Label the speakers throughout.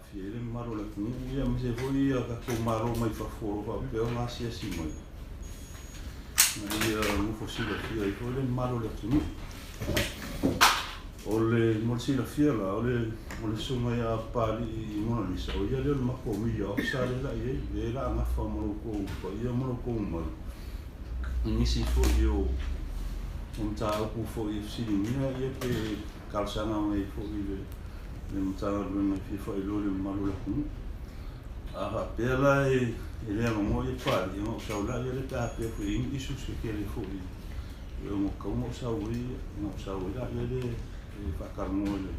Speaker 1: aafia ai le mamalu o le atunuu, ia aemaise foi ia tatou malo mai fafo o lo o faapea ona asiasi mai, ina ia nofo silafia ai foi le mamalu o le atunuu. O le mo le silafia la, o le susuga ia Papalii Monalisa, o ia lea o le matou media officer lea la i ai, lea la a gafa ma lo outou paia ma lo outou mamalu i nisi foi o mataupu foi e fesiligia ia pe talosaga mai ai foi i le Matagaluega e fia faailoa i le mamalu o le atunuu. A faapea la e le avanoa ia Papalii, ona ou sau lea pe a faapea foi e i ai ni issues tetele foi e ono tatau ona ou sau ai, ona ou sau ai laia lea e faatalanoa i le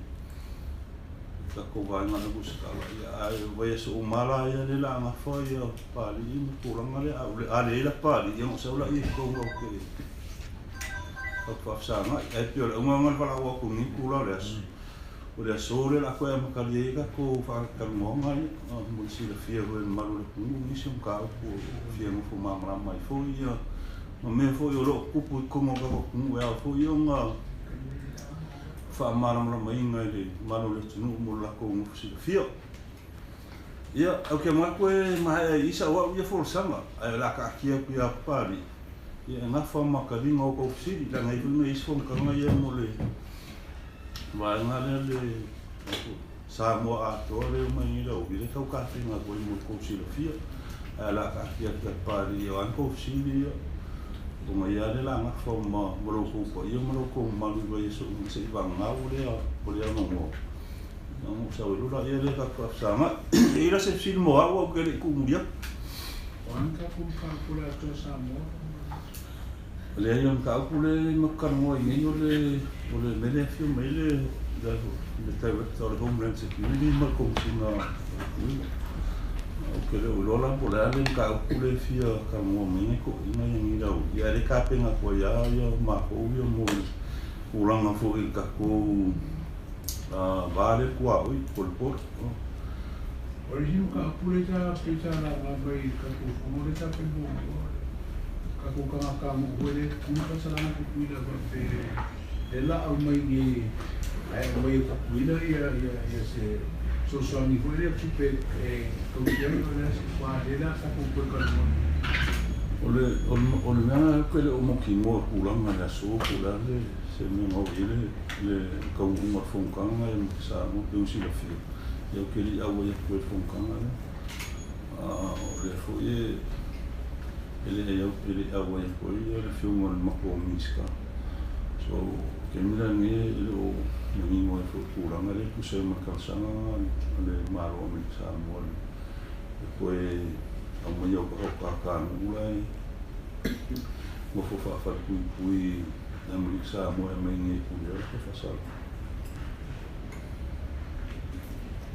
Speaker 1: tatou vaega lea ua ia, ae o vaiaso uma lava ia lea o le a gafa ia Papalii ma tulaga lea. A leai la Papalii, ia ona ou sau lea i totonu ou te faafesagai. Ae pei o le auga lena o le valaau atu i lenei itula o le aso. O le aso lea o le a toe amatalia ai tatou fatalanoaga ia, mo le silafia foi e le mamalu o le atunuu nisi o mataupu o fia nofo malamalama ai foi ia ma mea foi o lo o tutupu i totonu o le tatou atunuu e ao foi ona faamalamalamaina i le mamalu o le atunuu mo le latou nofo silafia. Ia, ou te manatu e maea i i sau au ia folasaga, ae o le a taatia atu ia Papalii, ia e gafa ma taliga o tou fesili, leaga e i ai foi nai isi fonotaga ia mo le vaega lea le Samoa atoa lea e omai nei le auaviga, e tau tapena atu ai mo le tou silafia. Ae o le a taatia atu ia Papalii o a ni tou fesili ia, ona ia lea o le a gafa ma lo outou paia ma lo outou mamalu i vaiaso uma seia vagana ua le avanoa. Ona ou sau ai loa lea tatou faafesagai. E i ai la se fesili mo au, ou te le i tuumuli atu.
Speaker 2: O a ni tatou mataupu o le Atoa Samoa?
Speaker 1: Leai, o le mataupu lea matou talanoa ai nei, o le mea lea e afio mai ai le Director o le Homeland Security ma le Komesina o Puipuiga. Ou te le o iloa la po o le a le mataupu lea e fia talanoa mai ai nai toeaiina ia nei lau, ae o lea e tapena atu ai lava ia matou ia mo le tulaga foi i le tatou va lea tuaoi po o le border.
Speaker 2: O le isi mataupu lea sa pei sa laga mai i le tatou fono lea sa fai muamua, o le tatou tagatanuu foi lea e tutu faasalaga Tutuila faapea e la aumai nei ae aumai e Tutuila ia se fesoasoani foi lea tupe e tausi ai o le a se lea la tatou toe talanoa.
Speaker 1: O le mea lena ou te le o mautinoa i tulaga i le aso po o le a le se mea na oo i ai le taunuuga o le fonotaga ia ma Samoa pei ona silafia, ia ou te le i auai atu ai i le fonotaga lea. O lea foi e le i auai atu ai le afioga i le matou Minisita. So, o le taimi la lenei e le o manino ai foi i le tulaga lea e tusa ai ma le talosaga a le Malo o Amerika Samoa e toe aumaia o tagatanuu la e nofo faafalepuipui i Amerika Samoa e aumai i inei e pule ai le faasala.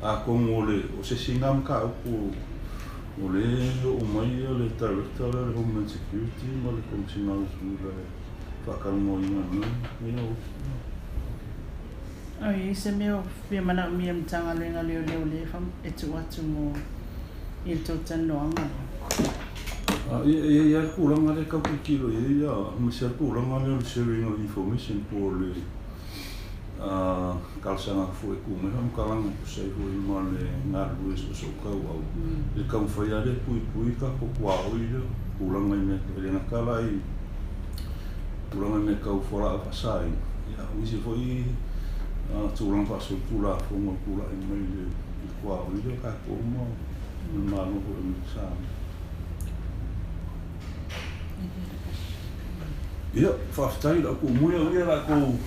Speaker 1: Atonu o se isi lena mataupu o lea e oo mai le Director lea o le Homeland Security ma le Komesina o Tutuila e faatalanoaina nei au.
Speaker 3: O i ai se mea o fia manaomia e le Matagaluega o Leoleo lea e tuu atu mo i le tou talanoaga lea?
Speaker 1: Ia, e i ai lava le tulaga lea e tau tilotilo i ai, aemaise lava le tulaga lea o le sharing of information po o le talosaga atu foi e tuu mai faamatalaga e tusa ai foi ma le galulue soosoo tauau i le taumafai lava lea e puipui tatou tuaoi lea tulaga i mea e le gata la i tulaga i mea tau fualaau faasaina, ia o nisi foi tulaga faasolitulafono e tulai mai i le tuaoi lea tatou ma le Malo foi o Amerika Samoa. Ia, faafetai lau tuumuli au ia la tou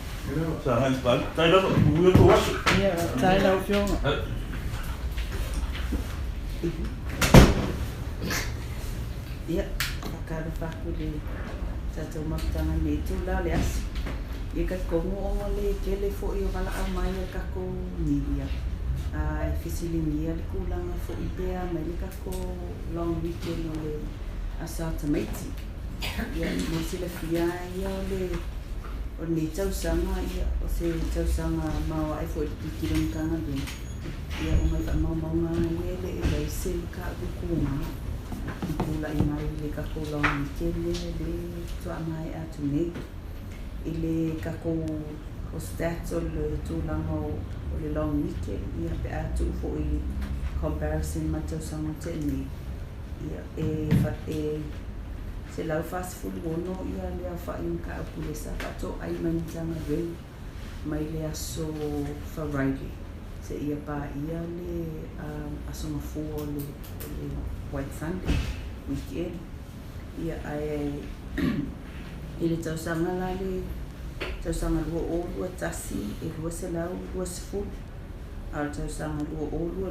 Speaker 1: sagai pali. Tai lava, manuia tou aso.
Speaker 3: Ia, faafetai lau Afioga. Ia, faatalofa atu i le tatou mafutaga i lenei itula o le aso. Ia, talitonu ona o le tele foi o valaau mai a le tatou media, e fesiligia le tulaga foi pe a mai le tatou long weekend o le Aso a Tamaiti. Ia, mo le silafia ia o le o lenei tausaga, ia, o se tausaga maoae foi i le tilotilo a le Matagaluega, ia, ona i faamaumauga lava ia e le i i ai se mataupu tuga i tulai mai i le tatou long weekend lea le faatoa maea atu nei. I le tatou o stats o le tulaga o le long weekend, ia, pe a tuu foi comparison ma le tausaga ua te'a nei, ia e e 146 ia le aofa'i o mataupu lea sa fa'ato'ai mai le Matagaluega mai le aso Friday se'ia paia le aso gafua o le White Sunday weekend. Ia ae i le tausaga la le tausaga 2021 e 220, a o le tausaga 2022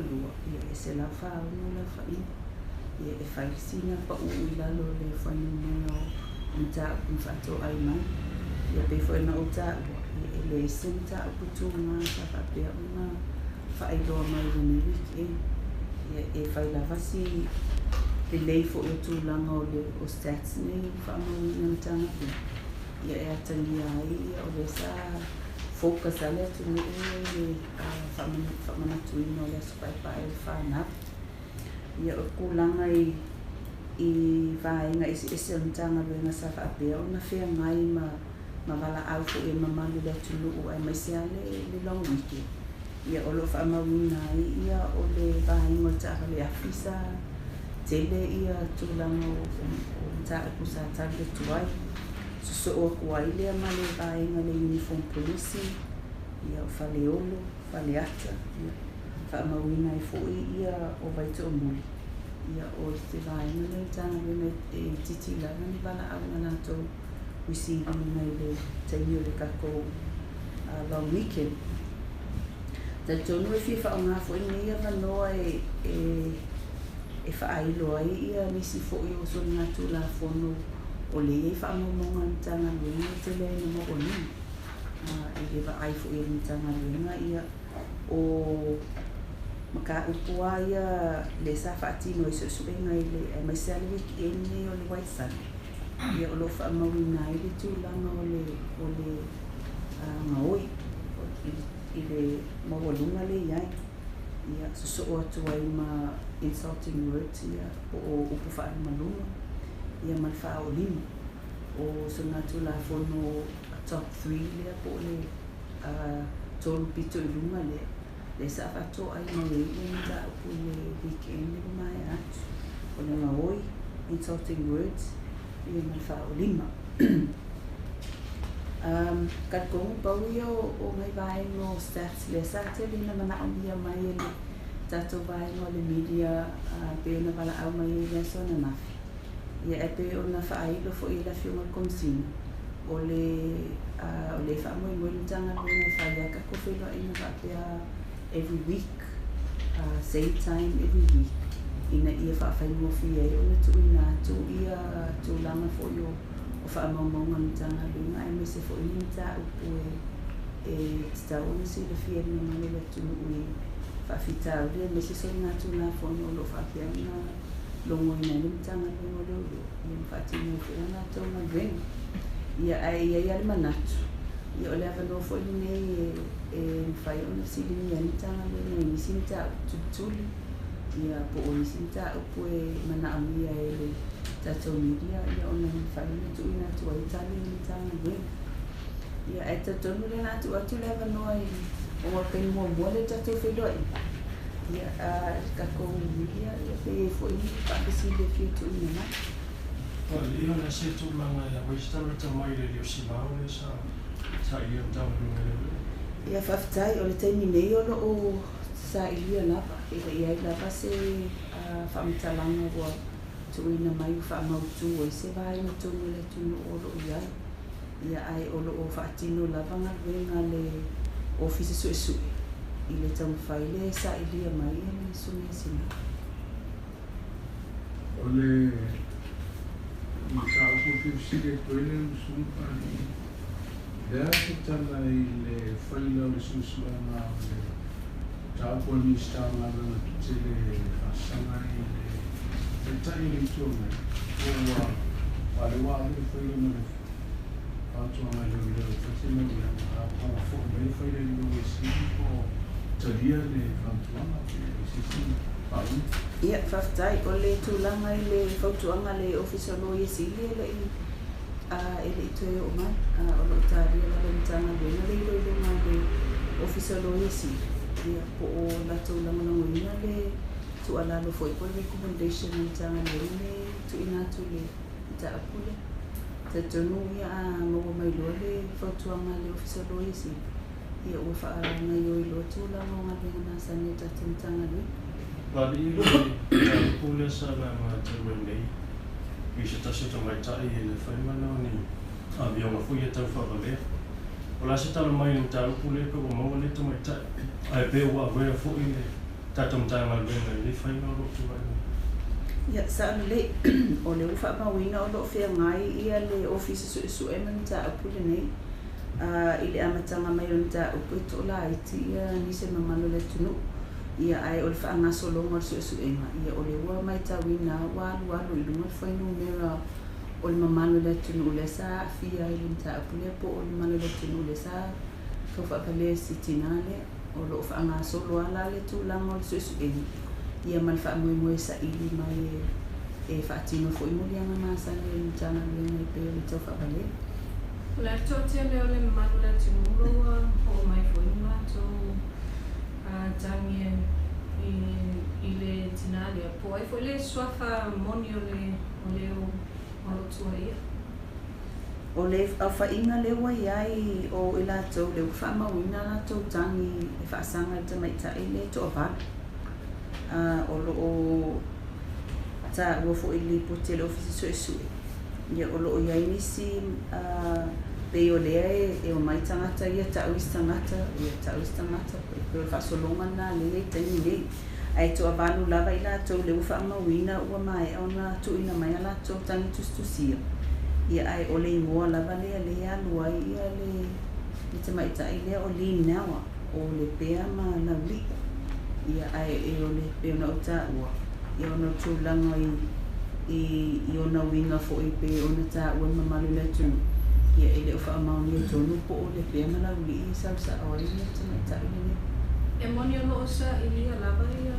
Speaker 3: ia e 146 le aofa'iga. Ia e fai sina pa'u i lalo o le fuainumera o mataupu na fa'ato'ai mai. Ia pei foi ona ou ta'ua, ia e leai se mataupu tugā sa fa'apea ona fa'ailoa mai i lenei weekend. Ia e fai lava si lelei fo'i o tulaga o le o stats nei ua fa'amauina e le Matagaluega, ia e atagia ai ia o lea sa focus a le atunu'u i le fa'amanatuina o le aso pa'epa'e o le fanau. Ia o tulaga i vaega eseese o le Matagaluega sa fa'apea ona feagai ma vala'au fo'i e mamalu i le atunu'u aemaise a le long weekend. Ia o lo'o fa'amauina ai ia o le vaega o le ta'avale afi sa tele ia tulaga o mataupu sa tali atu ai, soso'o aku ai lea ma le vaega le uniform police, ia o Faleolo, Faleata. Ia fa'amauina ai fo'i ia o Vaito'omuli. Ia o se vaega lea o le Matagaluega e itiiti lava ni vala'au na latou receive ina i le taimi o le tatou long weekend. Talitonu e fia fa'aaogā fo'i lenei avanoa e fa'ailo ai ia nisi fo'i o soligatulafono o lea iai fa'amaumauga a le Matagaluega e tele ai na maualuga i le va'ai fo'i a le Matagaluega. Ia o mataupu a ia lea sa fa'atino ai su'esu'ega i le aemaise a le weekend nei o le White Sunday. Ia o lo'o fa'amauina ai le tulaga o le gaoi i le maualuga le iai, ia soso'o atu ai ma insulting words, ia po o upu fa'alumaluma, ia ma le fa'aolima o soligatulafono top 3 lea po o le tolu pito i luga lea lea sa fa'ato'ai mai ai ia mataupu i le weekend le maea atu, o le gaoi, insulting words, ia ma le fa'aolima. Talitonu pau ia o nai vaega o stats lea sa tele ina mana'omia mai e le tatou vaega o le media pei ona vala'au mai ai le aso ananafi. Ia e pei ona fa'ailo fo'i e le Afioga le Komesina o le fa'amoemoe le Matagaluega e fai a tatou feiloaiga fa'apea every week, same time every week, ina ia fa'afaigofie ai ona tu'uina atu ia tulaga fo'i o fa'amaumauga a le Matagaluega aemaise fo'i ni mataupu e tatau ona silafia e le mamalu o le atunu'u i fa'afitauli aemaise soligatulafono o lo'o fa'apea ona logoina ai le Matagaluega o Leoleo ia ma fa'atino ai fo'i a latou galuega. Ia ae iai a le manatu, ia o le avanoa fo'i lenei e mafai ona fesiligia ai le Matagaluega i nisi mataupu tulituli, ia po o nisi mataupu e mana'omia e le tatou media, ia ona mafai ona tu'uina atu ai tali i le Matagaluega. Ia ae talitonu lea na atu atu le avanoa i ona o le taimi muamua lea o le tatou feiloaiga, ia le tatou media, ia pe iai fo'i ni fa'afesili e fia tu'uina mai.
Speaker 4: Ia na se tulaga e register lata mai le Siuvao lea sa ia Matagaluega le.
Speaker 3: Ia fa'afetai, o le taimi nei o lo'o sa'ilia lava e le'i ai lava se fa'amatalaga ua tu'uina mai ua fa'amautū ai se vaega tonu o le atunu'u o lo'o iai. Ia ae o lo'o fa'atino lava galuega le ofisa su'esu'e i le taumafai lea e sa'ilia mai ia le susuga Sina.
Speaker 2: O le mataupu e fesili atu ai le usuga Palemia. Lea se tala i le faila o le suesuega o le mataupu a le Minisita o Galuega Tetele e faasaga i le Taitai o le Itu Agai, po ua a le ua ave le faila ma le fautuaga i leoleo e faatinoina, a ua fo'i mai le faila i le Loia Sili, po o talia le fautuaga pe o se isi faauiga?
Speaker 3: Ia, faafetai. O le tulaga i le fautuaga a le Ofisa o Loia Sili e le'i toe o'o mai. O lo'o talia lava e le Matagaluega le iloiloga a le Ofisa o Loia Sili, ia po o latou lagolagoina le Tuualalo fo'i po le recommendation a le Matagaluega le tuuina atu i le mataupu lea. Talitonu ia a maua mai loa le fautuaga a le Ofisa o Loia Sili, ia ua faagaoioi loa tulaga o galuega masani a le tatou Matagaluega.
Speaker 4: Palii le mataupu lea sa laga talu ai nei i se tasi o tamaitai e le fai ma na o ni amioga foi ia tau faavalea. O le a se tala mai i le mataupu lea pe ua maua lea tamaitai ae pe ua avea foi le tatou Matagaluega i lenei faiga o lo o tulai mai?
Speaker 3: Ia, sao lelei, o lea ua faamauina o lo o feagai ia le Ofisa Suesue ma le mataupu lenei. I le amataga mai o le mataupu e toalaiti ia nisi o le mamalu o le atunuu. Ia, ae o le faagasologa o le suesuega, ia o lea ua matauina ua alualu i luga le fuainumera o le mamalu o le atunuu lea sa aafia ai i le mataupu lea po o le mamalu o le atunuu lea sa tau faavalea i si tinā lea. O lo o faagasolo lava la le tulaga o le suesuega, ia ma le faamoemoe saili mai e faatino foi moliaga masani a le Matagaluega e pei o le tau faavalea.
Speaker 5: O le a le toatele o le mamalu o le atunuu lo ua oo mai foi ni matou tagi i le tinā lea, po o ai foi le suafa moni o le o le o lo o tuuaia?
Speaker 3: O le aofaiga lea ua i ai o i latou lea ua faamauina a latou tagi e faasaga i le tamaitai lea e toavalu. O lo o taua foi i le lipoti a le Ofisa Suesue, ia o lo o i ai nisi pei o lea e omai tagata ia tau isi tagata, ia tau isi tagata, e pei o le faasologa lena lea e i ai i le taimi nei. Ae toavalu lava i latou lea ua faamauina ua maea ona tuuina mai a latou tagi tusitusia, ia ae o le igoa lava lea lea e alu ai ia le tamaitai lea o Lynn Nawa, o Lepea ma Laulii. Ia ae e o le pei ona ou taua, ia ona o tulaga i i ona uiga foi pei ona taua le mamalu o le atunuu, ia e le o faamaonia tonu po o Lepea ma Laulii e sausao ai le tamaitai lenei.
Speaker 5: E moni o lo o sailia lava ia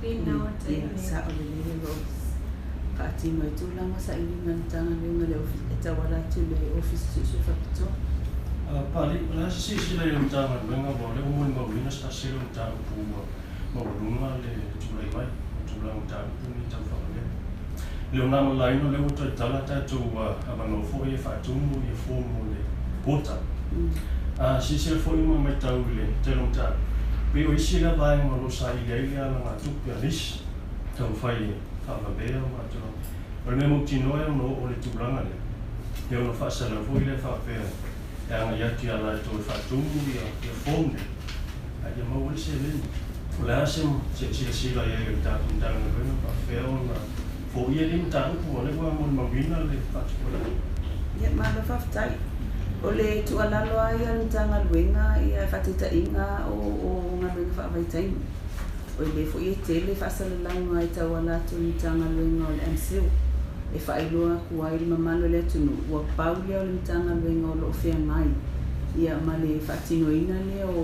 Speaker 5: Lynn Nawa i le taimi
Speaker 3: Ia,
Speaker 5: nei.
Speaker 3: sao lelei o lo o faatino ai tulaga sailiga a le Matagaluega le e tauala atu i le Ofisa Suesue Faapitoa.
Speaker 4: Papalii, o le a se silasila i le Matagaluega aua o lea ua molimauina se tasi o mataupu ua maualuga le tulai mai o tulaga mataupu nei tau faavalea. Le ogamalalaina o lea ua toe tala tatou avanoa foi e faatumu ia form mo le quota. Silasila foi ma matau i le tele o mataupu, pei o isi lea vaega o lo o saili ai le alagatupe a nisi taumafai e faavalea ma tulaga. O le mea mautinoa e ono oo le tulaga lea, e ono faasalau foi lea faapea e agai atu ia latou e faatumu ia form nei, a ia maua le seleni. O le a se silasila i ai o le tatou Matagaluega faapefea ona foia lenei mataupu o lea ua molimauina le faatupulaia?
Speaker 3: Ia, malo faafetai. O le tuualalo lava ia a le Matagaluega ia faataitaiga o galuega faavaitaimi. O lea foi e tele faasalalauga e tauala atu i le Matagaluega o le MCIL e faailoa atu ai i le mamalu o le atunuu ua pau lea o le Matagaluega o lo o feagai ia ma le faatinoina lea o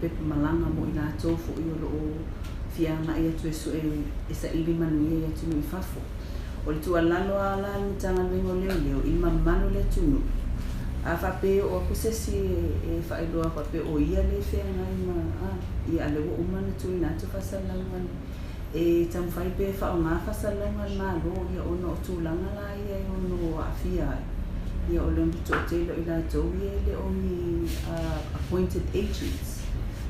Speaker 3: pepa malaga mo i latou foi o lo o fia agai atu e sue e saili manuia i atunuu i fafo. O le tuualalo lava la a le Matagaluega o Leoleo i le mamalu o le atunuu, a faapea e oo atu se isi e faailoa faapea o ia lea e feagai ma ia a lea ua uma ona tuuina atu faasalalauga e taumafai pea e faaaoga faasalalauga a le Malo ia ona o tulaga la ia e ono aafia ai ia o le toatele o i latou ia e le o ni appointed agents.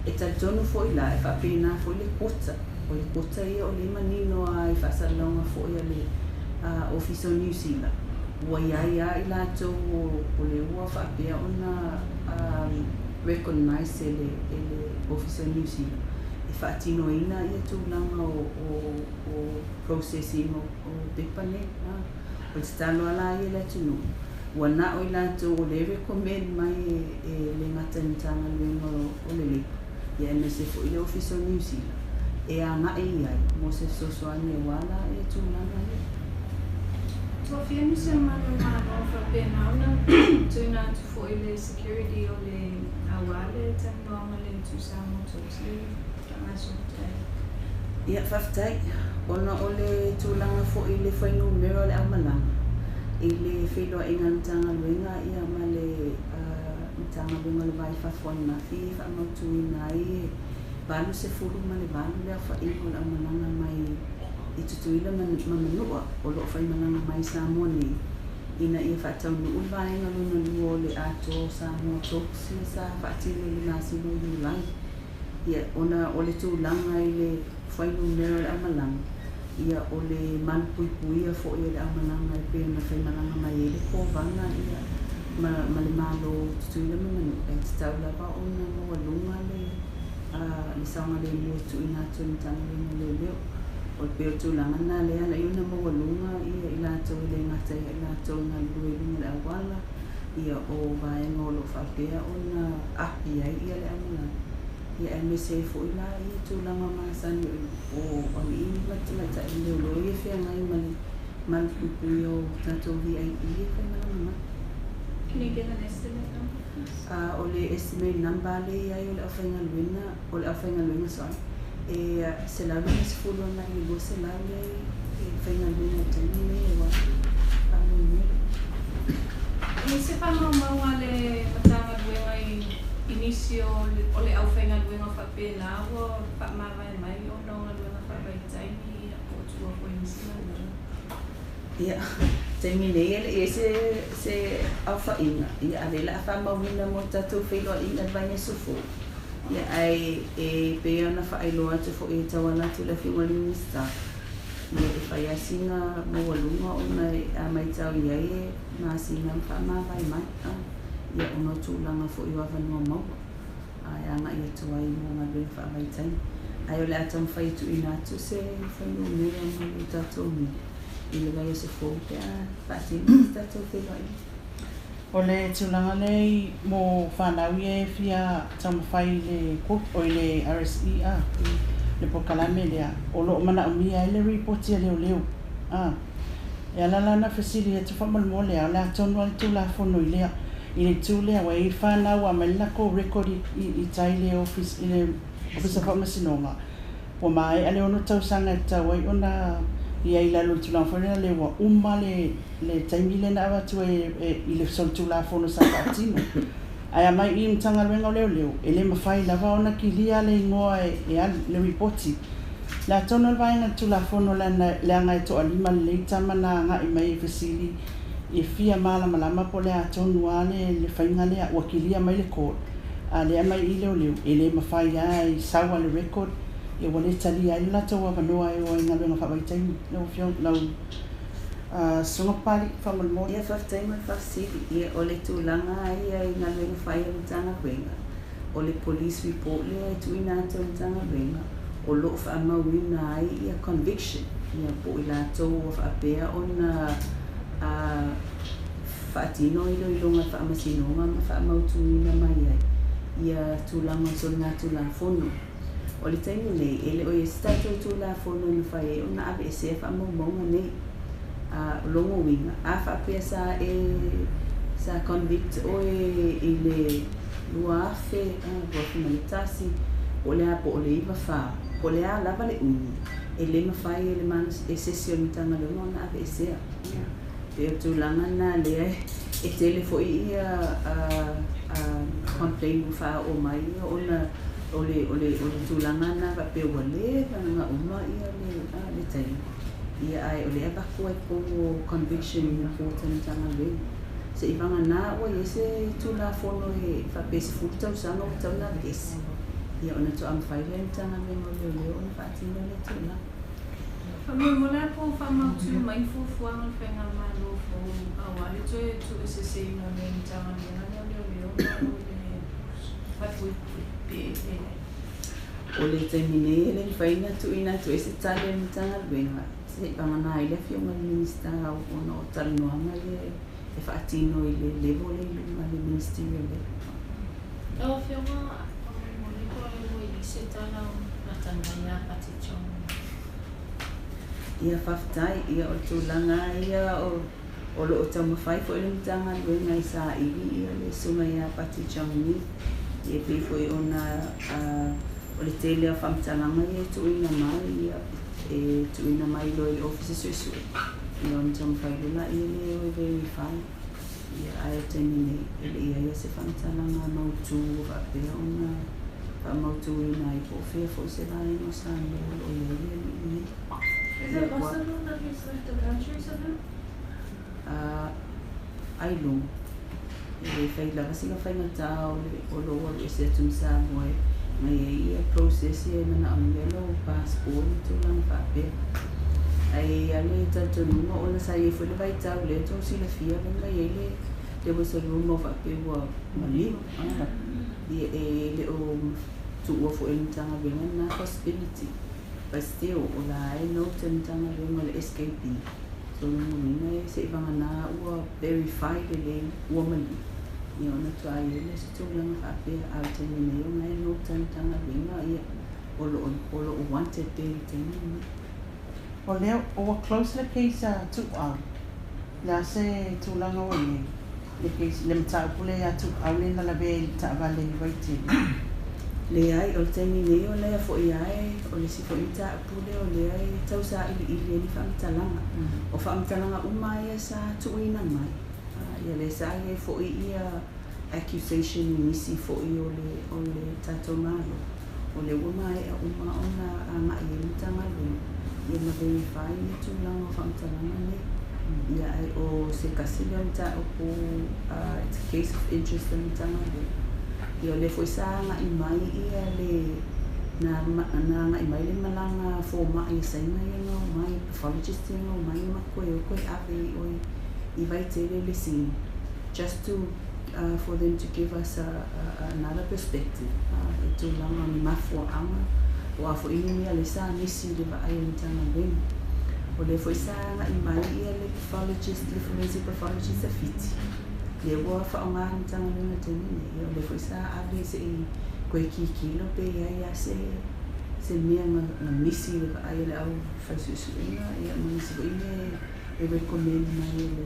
Speaker 3: E talitonu foi la e faapena foi le quota. O le quota ia o lea e manino lava i faasalalauga foi a le Ofisa o Niu Sila, ua i ai lava i latou o le ua faapea ona recognize e le Ofisa o Niu Sila e faatinoina ia tulaga o processing o pepa nei. O le tatalo lava la ia i le atunuu, ua na o i latou o lea e recommend mai e le gata i le Matagaluega o le Leipa, ia aemaise foi le Ofisa o Niu Sila e agai i ai mo se fesoasoani aua la ia tulaga ia.
Speaker 5: Toafia nisi o le mamalu o le Malo faapena ona tuuina atu foi le security o le aua le talanoaga le Tuisamoa Talks le faagasolo taeao.
Speaker 3: Ia, faafetai. Ona o le tulaga foi i le fuainumera o le aumalaga i le feiloaiga a le Matagaluega ia ma le Matagaluega o le Va i Fafo ananafi e faamautuina ai 88 le aofa'iga o le aumalaga mai i Tutuila ma Manua o lo'o faimalaga mai Samoa nei ina ia fa'ataunu'u le vaega lona lua o le atoa o Samoa Talks ia sa fa'atino i le masina o Iulai. Ia ona o le tulaga i le fuainumera o le aumalaga ia o le malupuipuia fo'i o le aumalaga e pei ona faimalaga mai ai le kovaga ia ma le Malo o Tutuila ma Manu'a e tatau lava ona maualuga le le saogalemu e tu'uina atu e le Matagaluega o Leoleo. O le pei o le tulaga lena lea ala ai ona maualuga ia i latou e lē gata ia i latou e galulue i luga o le auala ia o vaega o lo'o fa'apea ona api ai ia le aumalaga ia aemaise ai fo'i la ia tulaga masani o ali'i ma tamaitai leoleo ia feagai ma le malupuipuia o tatou VIP e faimalaga mai.
Speaker 5: Can you give an estimate number, please?
Speaker 3: O le estimate number le iai o le aufaigaluega o le aufaigaluega, sorry, e 150 agai i le 200 le e faigaluega i taimi nei ua faamoemoe.
Speaker 5: E se faamaumauga a le Matagaluega i nisi o le aufaigaluega faapena ua faamavae mai ona o galuega faavaitaimi ia po o tuua foi i nisi galuega?
Speaker 3: Ia, taimi nei e le'i ai se aofa'iga ia a lea la a faamauina mo le tatou feiloa'iga i le vaiaso fou ia ae e pei ona faailoa atu fo'i e tauala atu i le Afioga i le Minisita ia e fai lava sina maualuga ona a maitau i ai e masina ma faamavae mai ia ona o tulaga fo'i o avanoa maua ae aga'i atu ai mo galuega faavaitaimi ae o le a taumafai e tu'uina atu se fuainumera mo le tatou i le vaiaso fou pe a faatino se tatou feiloaiga.
Speaker 6: O le tulaga lea i mo fanau ia e fia taumafai i le o i le RSE a le polokalame lea o lo'o manaomia ai le ripoti a leoleo a e ala la ona fesili atu faamolemole a o le a tonu a le Tulafono i lea i le itu lea ua i ai fanau ua aumai le lakou record i tai i le office i le ofisa faamasinoga ua maea le 6 tausaga e tatau ai ona i ai i lalo o le tulaga foi lea le ua uma le taimi lea na avatu ai i le solitulafono sa faatino ae aumai i Matagaluega o Leoleo e le mafai lava ona kilia le igoa e alu le ripoti le atonu o le vaega o le Tulafono leaga e toalima lelei tama na agai mai e fesili e fia malamalama po o le atonu a le faiga lea ua kilia mai le court a lea mai i leoleo e le mafai a e sau a le record e ua le talia ai le latou avanoa e o ai i galuega faavaitaimi lau afioga lau susuga Papali'i faamolemole.
Speaker 3: Ia, faafetai mo le faafesili. Ia, o le tulaga ia i galuega fai a le Matagaluega, o le police report lea e tuuina atu e le Matagaluega, o loo faamauina ai ia conviction, ia po o i latou ua faapea ona faatino iloiloga i faamasinoga ma faamautuina mai ai ia tulaga o soligatulafono. O le taimi nei, e le o i ai se tatou Tulafono e mafai ai ona aveesea faamaumauga nei. O lona uiga, a faapea sa e sa convict oe i le 2000, 2001, po o le a po o le 94, po o le a lava le umi, e le mafai e le e se isi o le Matagaluega ona aveesea. Pei o le tulaga lena lea e tele fo'i ia complain ua faaoo mai ia ona o le tulaga lena faapea ua leva ona uma ia le taimi ia ae o lea avatu ai totonu o conviction report a le Matagaluega. Se'i vagana ua i ai se Tulafono e faapea 10 tausaga ua tatau ona aveese ia ona to'a mafai lea e le Matagaluega o Leoleo ona faatino lea tulaga.
Speaker 5: Faamolemole a po o faamautu mai fuafuaga o le faigamalo fou auā le toe tuueseseina o le Matagaluega lea o Leoleo ma o le Falepuipui pe leai?
Speaker 3: O le taimi nei e le mafai ona tuuina atu ai se tali a le Matagaluega se'i vagana ai le Afioga i le Minisita ona o talanoaga ia e faatino i le level le i luga le ministerial level.
Speaker 5: Lau Afioga, faamolemole po o ua i ai se tala o Nathan mai ia Pati Chong?
Speaker 3: Ia, faafetai. Ia, o le tulaga ia o loo taumafai fo'i le Matagaluega i saili ia le susuga ia Pati Chong Ni. Ia pei foi ona o le tele o faamatalaga ia e tuuina mai ia e tuuina mai loa i le Ofisa Suesue ia ona taumafai loa laia lea e verify ia ae o taimi nei e le i ai se faamatalaga mautū faapea ona Faamautuina ai po o fea foʻi se vaega o Samoa o loo iai le alii nei.
Speaker 5: Is it possible that he's left the country somehow?
Speaker 3: Ailoga e lē fai lava sina faigatā o le o lou alu ese atu ma Samoa e na iai ia process ia e manaomia lou passport ma tulaga faapea. Ae a le talitonuga ona sa iai foi le vaitau lea tou silafia lea na iai le there was a rumour faapea ua maliu ia e le o tuua foi e le Matagaluega lena possibility, but still o la e note e le Matagaluega o le SKB. So lona uiga e seivagana ua verify lelei ua maliu ia ona faatoa iai lea o se tulaga faapea. A o le taimi nei ona e note e le Matagaluega ia o loo wanted pea i le taimi lenei.
Speaker 6: O lea ua close le case a Tuuau, le a se tulaga ua i ai le case le mataupu lea ia Tuuau lea na lavea i le taavale i Vaitele?
Speaker 3: Leai, o le taimi nei o lea foi lava e, o le isi foi mataupu lea o lea e tau sailiili ai ni faamatalaga. O faamatalaga uma lava ia sa tuuina mai, ia lea sa i ai foi ia accusation i nisi foi o le o le tatou Malo, o lea ua maea uma ona agai i ai le Matagaluega ia ma verify ia tulaga o faamatalaga nei. Ia ae o se tasi lea o mataupu, it's a case of interest a le Matagaluega. Ia o lea foi sa agai mai ia le na na agai mai le malaga fomai a Saina ia na omai, pathologist ia na omai ma koe o koe ave i oi i Vaitele le scene just to for them to give us another perspective i tulaga o ni mafuaaga o a foi ni mea lea sa misi i le vaai a le Matagaluega. O lea foi sa agai mai ia le pathologist, le forensic pathologist a Fiti, lea ua faaaoga e le Matagaluega i le taimi nei. Ia o lea foi sa ave seʻi koe kikilo pe iai lava se se mea na misi i le vaai a le au faisuesuega ia ma nisi foi mea e recommend mai e le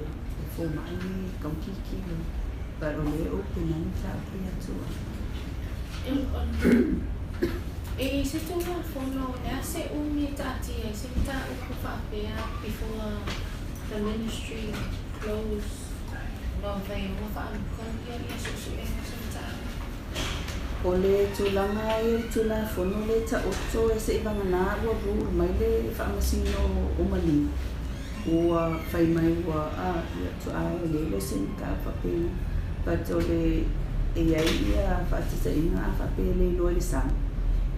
Speaker 3: fomai nei e tau kikilo. But o lea e open lava le mataupu ia Tuuau.
Speaker 5: E i se Tulafono, o le a se umi e taatia ai se mataupu faapea before the ministry close ona mafai ai ona faalukalia ia suesuega o se mataupu?
Speaker 3: O le tulaga ia i le Tulafono lea e taoto e seivagana ua rule mai le Faamasino o Maliu ua fai mai ua a ia faatoa lelei lea o se mataupu faapena. But o le e i ai ia faataitaiga a faapea e le iloa i le sami,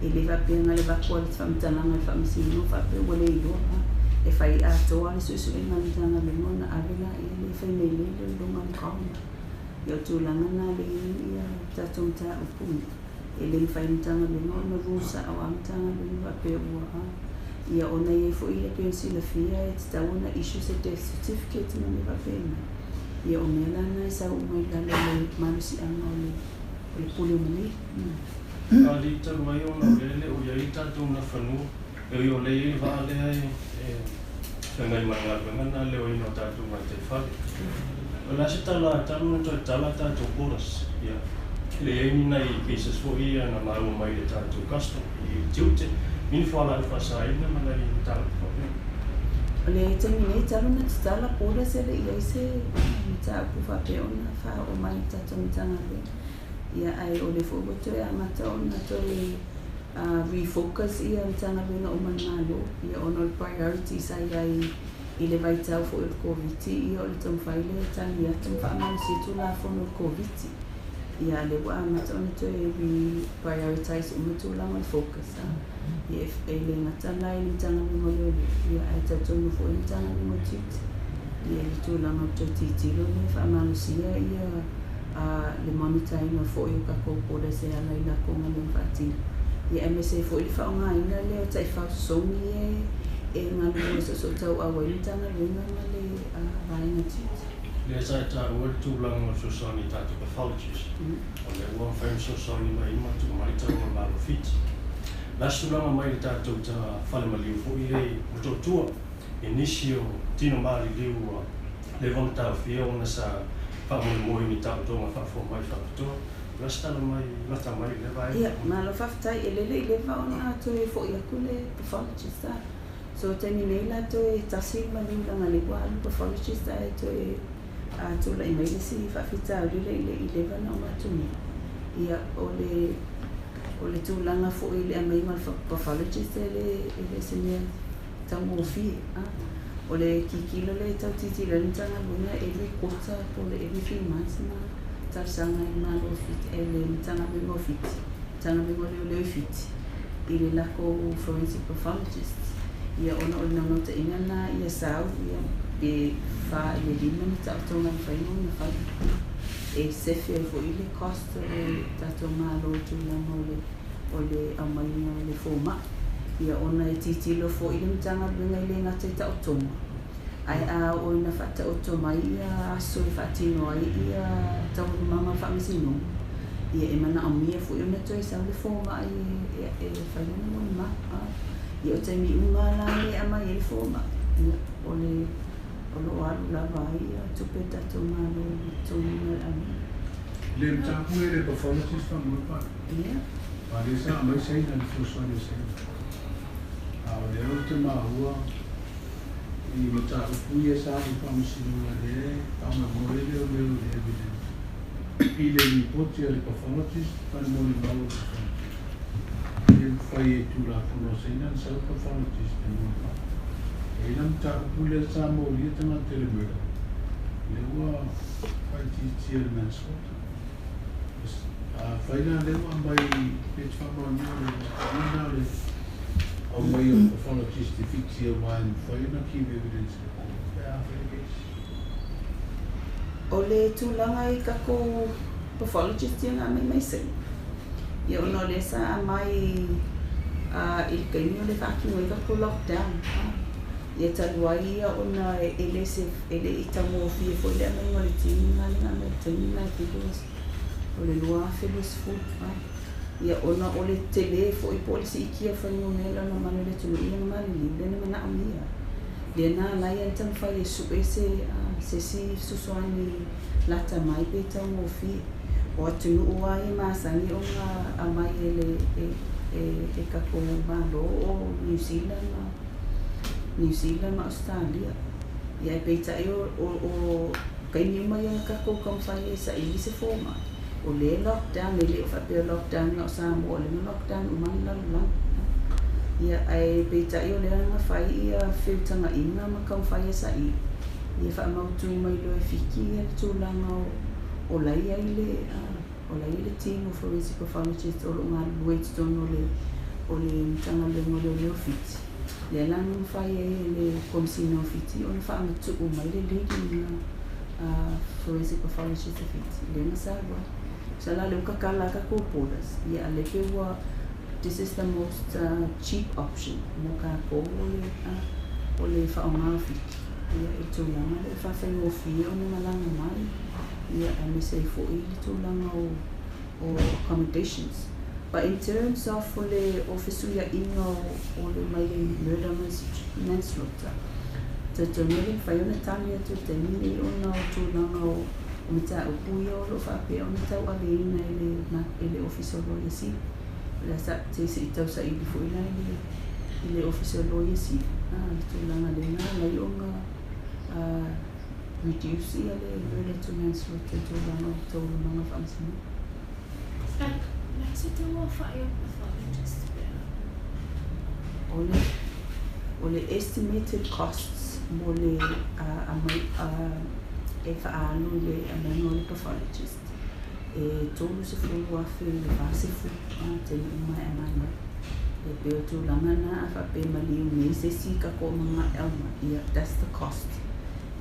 Speaker 3: e le faapea na le avatu lava le faamatalaga i le Faamasino faapea ua le iloa. E fai atoa le suesuega a le Matagaluega ona ave laia lea e fai mai lea i luga o le coroner. Ia o le tulaga lena lea e i ai ia tatou mataupu e le mafai e le Matagaluega ona rule sao lava Matagaluega faapea ua a. Ia ona e i ai foi ia pei ona silafia e tatau ona issue se death certificate ma mea faapena. Ia o mea la na e sau uma i lalo o le malosiaga o le o le pule o maliu.
Speaker 4: A le talu ai ona o lea e le o i ai tatou Nafanua, e ui o lea e i ai le vaa lea e feagai ma le galuega lena le leoina o tatou gataifale. O le a se tala talu ona toe tatala tatou borders? Ia, e le i ai ni nai cases foi ia na maua mai i le tatou custom i tiute, i ni fualaau faasaina ma nai mataupu faapena.
Speaker 3: O le taimi nei talu ona tatala borders e le i ai se mataupu faapea ona faaoo mai i le tatou Matagaluega. Ia ae o lea foi ua toe amata ona toe refocus ia Matagaluega uma a le Malo ia ona o le priority sa i ai i le vaitau foi o le Koviti ia o le taumafai lea e tali atu ma faamalosia Tulafono o le Koviti. Ia a lea ua amata ona toe re-prioritize uma tulaga o le focus ia e le gata la i le Matagaluega o Leoleo ia ae talitonu foi le Matagaluega o Tiute ia i le tulaga o le toe tilotilo lea e faamalosia ia le monitor ina foi o tatou borders e ala i latou galuega faatino ia aemaise ai foi le faaaogaina lea o taifau sosogi e galulue soosootaua ai le Matagaluega ma le vaega tiute.
Speaker 4: Lea sa e taua le tulaga o le fesoasoani i tatou pathologies. O lea ua mafai ona fesoasoani mai ma tuu mai tauga o le Malo o Fiti. O le a se tulaga mai le tatou fale maliu foi lea i Motootua i nisi o tino maliliu ua leva ona taofia ona sa faamoemoe i ni taotoga faafomai faapitoa. O le a se tala mai lata mai i lea vaega?
Speaker 3: Ia, malo faafetai. E lele i leva ona toe foi atu le pathologist a. So taimi nei la toe tasi le maliu leaga lea ua alu pathologist ae toe tulai mai le isi faafitauli lea i le i leva ona uma atu nei. Ia, o le O le tulaga foʻi i le aumaiga o le pathologist e le e le se mea taugofie a. O le kikilo le tautilotilo ai le Matagaluega every quarter po o le every few months na talosaga ai le Malo o Fiti e le Matagaluega o Fiti, Matagaluega o Leoleo i Fiti i le lakou forensic pathologist. Ia ona o le naunautaiga lena ia sau ia pe 4 i le 5 ni taotoga e mafai ona fai e sefe ai foi le cost o le tatou Malo i tulaga o le o le aumaiga o le fomaʻi. Ia ona e tilotilo foʻi le Matagaluega e le gata i taotoga ae a oo ina faataoto mai ia aso e faatino ai ia taualumaga o le faamasinoga, ia e manaomia foi ona toe sau le fomaʻi e e fai lana molimau. Ia o taimi uma la lea e aumai ai le fomaʻi, ia o le o loo alu lava ai ia tupe a le tatou Malo i totogiina o le aumai.
Speaker 2: Le mataupu lea i le pathologist faamoe pa.
Speaker 3: Ia.
Speaker 2: A o lea sa aumai Saina i le fesoasoani a Saina. A o lea ou te maua i mataupu ia sa alu i faamasinoga lea e faamoemoe leoleo i le evidence i le lipoti a le pathologist ma le molimau a le pathologist. E le mafai e Tulafono a Saina ona sau le pathologist e molimau. E i ai la mataupu lea sa molia tagata i le murder, lea ua faaitiitia i le manslaughter. Afai la lea ua aumai pe te faamaonia le lena o le aumai o le pathologist e Fiti aua e mafai ona give evidence i le court pe a fai le case.
Speaker 3: O le tulaga i takou pathologist ia na aumai mai Saina, ia ona o lea sa aumai i le taimi o le faatino ai tatou lockdown. Ia talu ai ia ona e le se e le i taugofie foi le aumaiga o le team lena na aumai i le taimi lena e think it was o le 2020. Ia ona o le telē foi po o le siitia o fuainumera o le mamalu o le atunuu ia na maliliu lea na manaomia. Lea na ala ai ona taumafai e sue se se isi fesoasoani lata mai pe taugofie. O atunuu lava ia e masani ona aumai e le e e e tatou Malo o New Zealand ma New Zealand ma Ausetalia. Ia ae peitai o o o taimi uma ia na tatou taumafai ai e saili se fomaʻi, o lea e lockdown, e le o faapea o lockdown na o Samoa, o lea na lockdown uma lava le lalolagi. Ia ae peitai o lea na fai ia feutagaʻiga ma taumafai e saili, ia faamautu mai loa e Fiti ia le tulaga o o la e i ai le o la e i ai le team o forensic pathologist o loo galulue i totonu o le o le Matagaluega o Leoleo o Fiti. Lea la na mafai ai e le Komesina o Fiti ona faamatuu mai le leading forensic pathologist a Fiti lea na sau ai. Tusa la o lea ua tatala lava tatou borders, ia a o lea pei ua this is the most cheap option mo tatou o le o le faaaoga o Fiti ia i le tulaga lea e faafaigofie ona malaga mai, ia aemaise ai foi le tulaga o o accommodations. But in terms of o le o fesuiaʻiga o o le mai le murder manslaughter, talitonu e le mafai ona tali atu i le taimi lenei ona o tulaga o o mataupu ia o loo faapea ona tauaveina e le e le Ofisa o Loia Sili. O le a sa se i tausaili foi la i le i le Ofisa o Loia Sili le tulaga lea na ala ai ona reduce ia le murder to manslaughter i tulaga o taualumaga o faamasinoga. O le o le estimated costs mo le aumai e faaalu i le aumaiga o le pathologist e $30,000 i le 40 taimi uma e aumai ai. E pei o tulaga na a faapea e maliu nei se isi tatou omanga e aumai, ia that's the cost.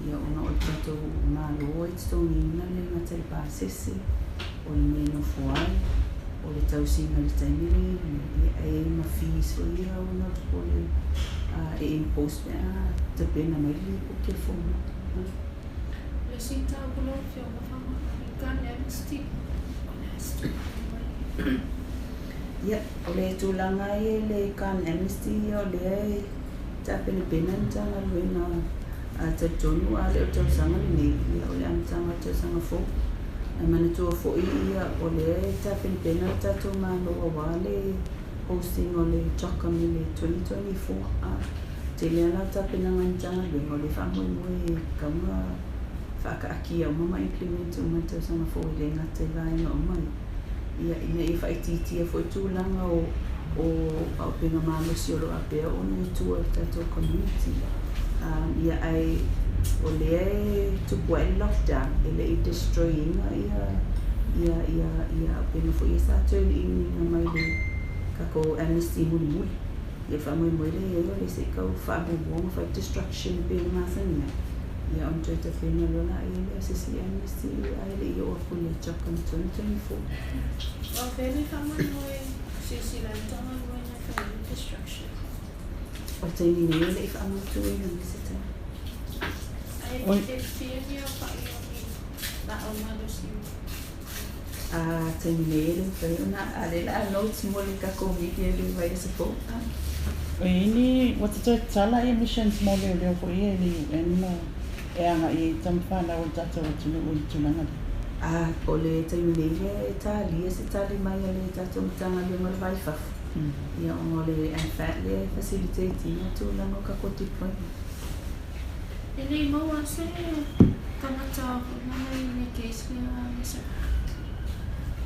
Speaker 3: Ia ona o le tatou Malo e totogiina le gata i le pasese, o le mea e nofo ai, o le tausiga i le taimi lea ia e i ai ma fees foi ia ona o le e impose pe a tapena mai le lipoti a le fomaʻi.
Speaker 5: Le isi mataupu lau Afioga Faamalie, Gun Amnesty, o le a se tulaga mai?
Speaker 3: Ia, o le tulaga ia i le Gun Amnesty ia o lea e tapenapena le Matagaluega talitonu a le o le tausaga lenei, ia o le amataga o le tausaga fou. Ae manatua foi ia o lea e tapenapena le tatou Malo auā le hosting o le CHOGM i le 2024. Tele lava la tapenaga a le Matagaluega o lea e faamoemoe e tatau ona faataatia uma ma implement uma i le tausaga fou e le gata i vaega uma ia. Ia ina ia faaitiitia foʻi tulaga o o auupega malosi o loo apea ona i tua i le tatou community. Ia ae o lea e tupu ai le lockdown e leʻi destroy ina ia ia ia ia auupega foi ia sa toe liʻiliina mai le tatou amnesty mulimuli. Ia faamoemoe lea iai o le se i tau faamuamua ona fai destruction e pei ona masani ai. Ia ona toe tapena loa laia lea o se isi amnesty ae leʻi oo aku i le CHOGM 2024.
Speaker 5: O fea le faamoemoe silasila i le Matagaluega e fai ai le destruction?
Speaker 3: O le taimi nei e leʻi faamautuina mai se tali.
Speaker 5: Ae e fia ni aofaʻi o ni laau malosi?
Speaker 3: A taimi nei e le mafai ona a lea o le a notes mo le takou media i le vaiaso fou.
Speaker 6: O i ai ni ua toe tatala ia missions mo leoleo foi ia i le UN ma e agaʻi ai tama fanau o le tatou atunuu i le tulaga lea.
Speaker 3: A o le taimi nei lea e talia se tali mai a le tatou Matagaluega o le Va i Fafo, ia ona o le MFAT lea e facilitate ina tulaga o tatou deployment.
Speaker 5: E le i maua se tagata foi lea i le case lea le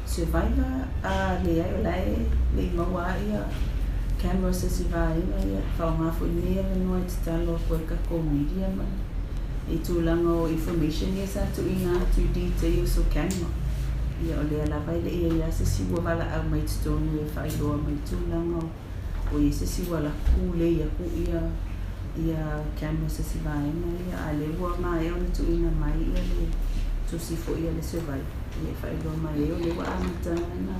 Speaker 3: survivor? A leai, o la e le i maua lava ia camera o se isi vaega ia faaaoga foi lenei avanoa e tatalo atu ai i tatou media ma i tulaga o information ia sa tuuina atu i details o camera. Ia o lea lava e le i ai lava se isi ua valaau mai i totonu e faailoa mai tulaga o i ai se isi ua alu atu lei atu ia ia camera o se isi vaega ia, a o lea ua maea ona tuuina mai ia le tusi foi a le survivor ia e faailoa mai ai o lea ua amata ona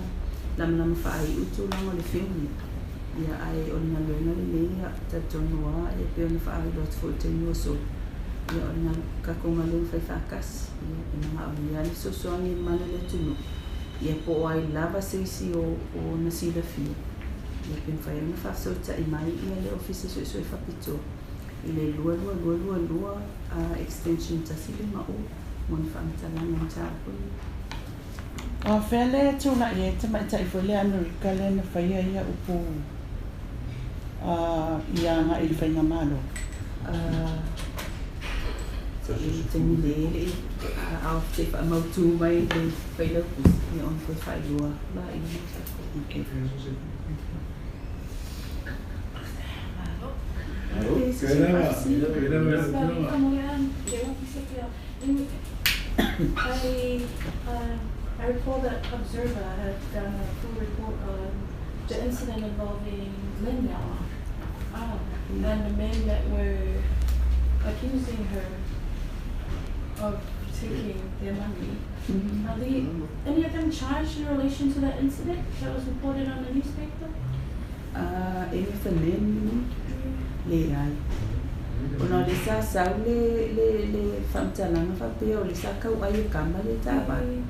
Speaker 3: lamalama faaiu tulaga o le filming. Ia ae o le galuega lenei ia talitonu lava e pei ona faailoa atu foi i le taimi ua sola, ia o le tatou galuega faifaatasi, ia e manaomia le fesoasoani e mana i le atunuu, ia po o ai lava se isi o ona silafia, ia pe mafai ona faafesootai mai ia le Ofisa Suesue Faapitoa i le 22222 extension 150 mo ni faamatalaga o mataupu nei.
Speaker 6: O fea le tulaʻi ai tamaitai foi le Amerika lea na faia ia upu i agaʻi i le faigamalo?
Speaker 3: I taimi nei e le i ao te faamautu mai le failautusi, ia ona toe faailoa atu laia mo tatou.
Speaker 6: Okay.
Speaker 5: I recall that Observer had done a full report on the incident involving Lynn Yawa and the men that were accusing her of taking their money. Are they, any of them charged in relation to that incident that was reported on the newspaper?
Speaker 3: Any of the men, you mean? Leai. Ona o le sa sau le le le faamatalaga faapea o le sa kauai e kama le taavale.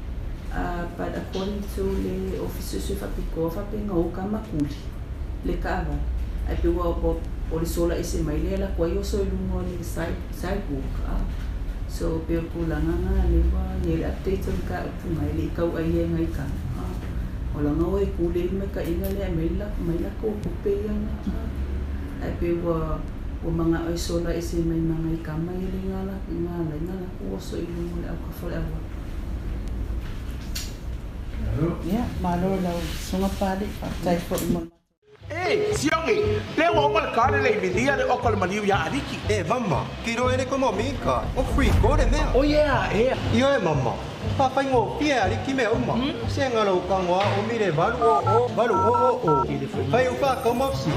Speaker 3: But according to le Ofisa Suesue Faapitoa faapea na o kama kuli le taavale. Ae pei ua o le sola ese mai lea latou ai oso i luga o le sidewalk. So pei o le tulaga na lea ua i ai le update o le mataupu mai e le i kauai ai nai kama. O laga o e kuli ai le maitaʻiga lea e aumai mai latou tupe ia na. Ae pei ua ua manao e sola ese mai ma nai kama ia le na ala ai na latou oso i luga o le autafa o le auala.
Speaker 6: Ia, malo i lau susuga Papalii, faafetai foi mo le.
Speaker 7: E, Siogi, lea ua uma le kale le i milia le oko le maliu iā Aliki.
Speaker 8: E, mama, kilo e le komo mika, o free ko le mea.
Speaker 7: O yeah, ea.
Speaker 8: Ioe, mama, faafaigofie e Aliki mea uma. Se ga lou tago a umi le 8 0 8 0 0. Fai ufa kau ma fsi.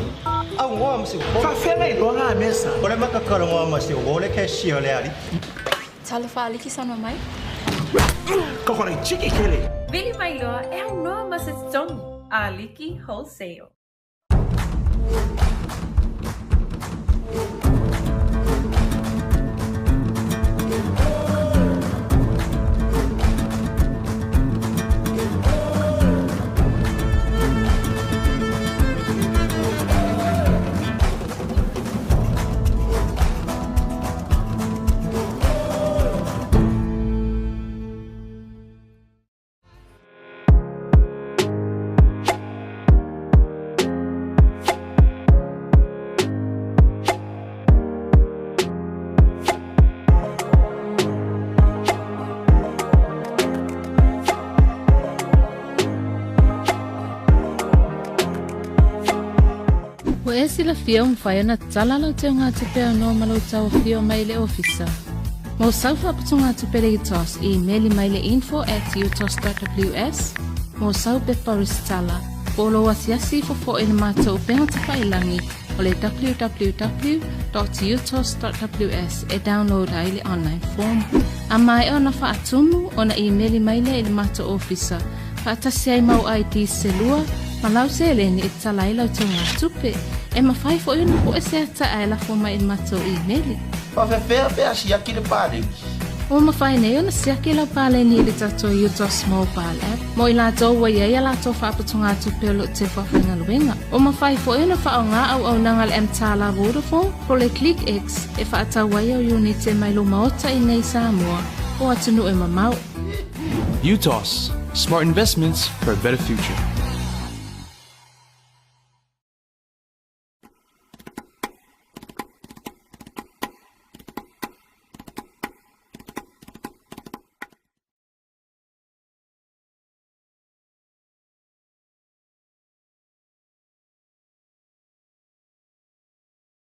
Speaker 8: Au ngoa ma se upolu.
Speaker 7: Faafea na iloa ga mea sa?
Speaker 8: O le makakalogoa ma se uo le cashier le Aliki.
Speaker 9: Talofa Aliki saunoa mai.
Speaker 7: Kokorai chiki kele.
Speaker 10: Vili Mailoa e aunoa ma se totogi. Aliki Wholesale.
Speaker 11: e silafia ua mafai ona tatala lau teugatupe aunoa ma lou tauafio mai i le ofisa. Mo sau faaputugatupe le UTOS, imeli mai le info at utos.ws mo sau pepa resitala, po o lou asiasi ifo fo'i i le matou upega tafailagi o le www.utos.ws e download ai le online form. A maea ona faatumu, ona imeli mai lea i le matou ofisa faatasi ai mau ID se lua ma lau seleni e tatala ai lau teugatupe. E mafai foi ona pue se ata ae lafo mai i le matou imeli.
Speaker 7: Faafefea pe a siaki le paleni?
Speaker 11: Ua mafai nei ona siaki lau paleni i le tatou UTOS Mobile App mo i latou ua i ai a latou faaputugatupe o lo o tefu faigaluega. Ua mafai foi ona faaaoga auaunaga a le mTALA Vodafone po o le ClickX e faatau ai au iunite mai lou maota i nei i Samoa po o atunuu e mamao.
Speaker 12: UTOS, smart investments for a better future.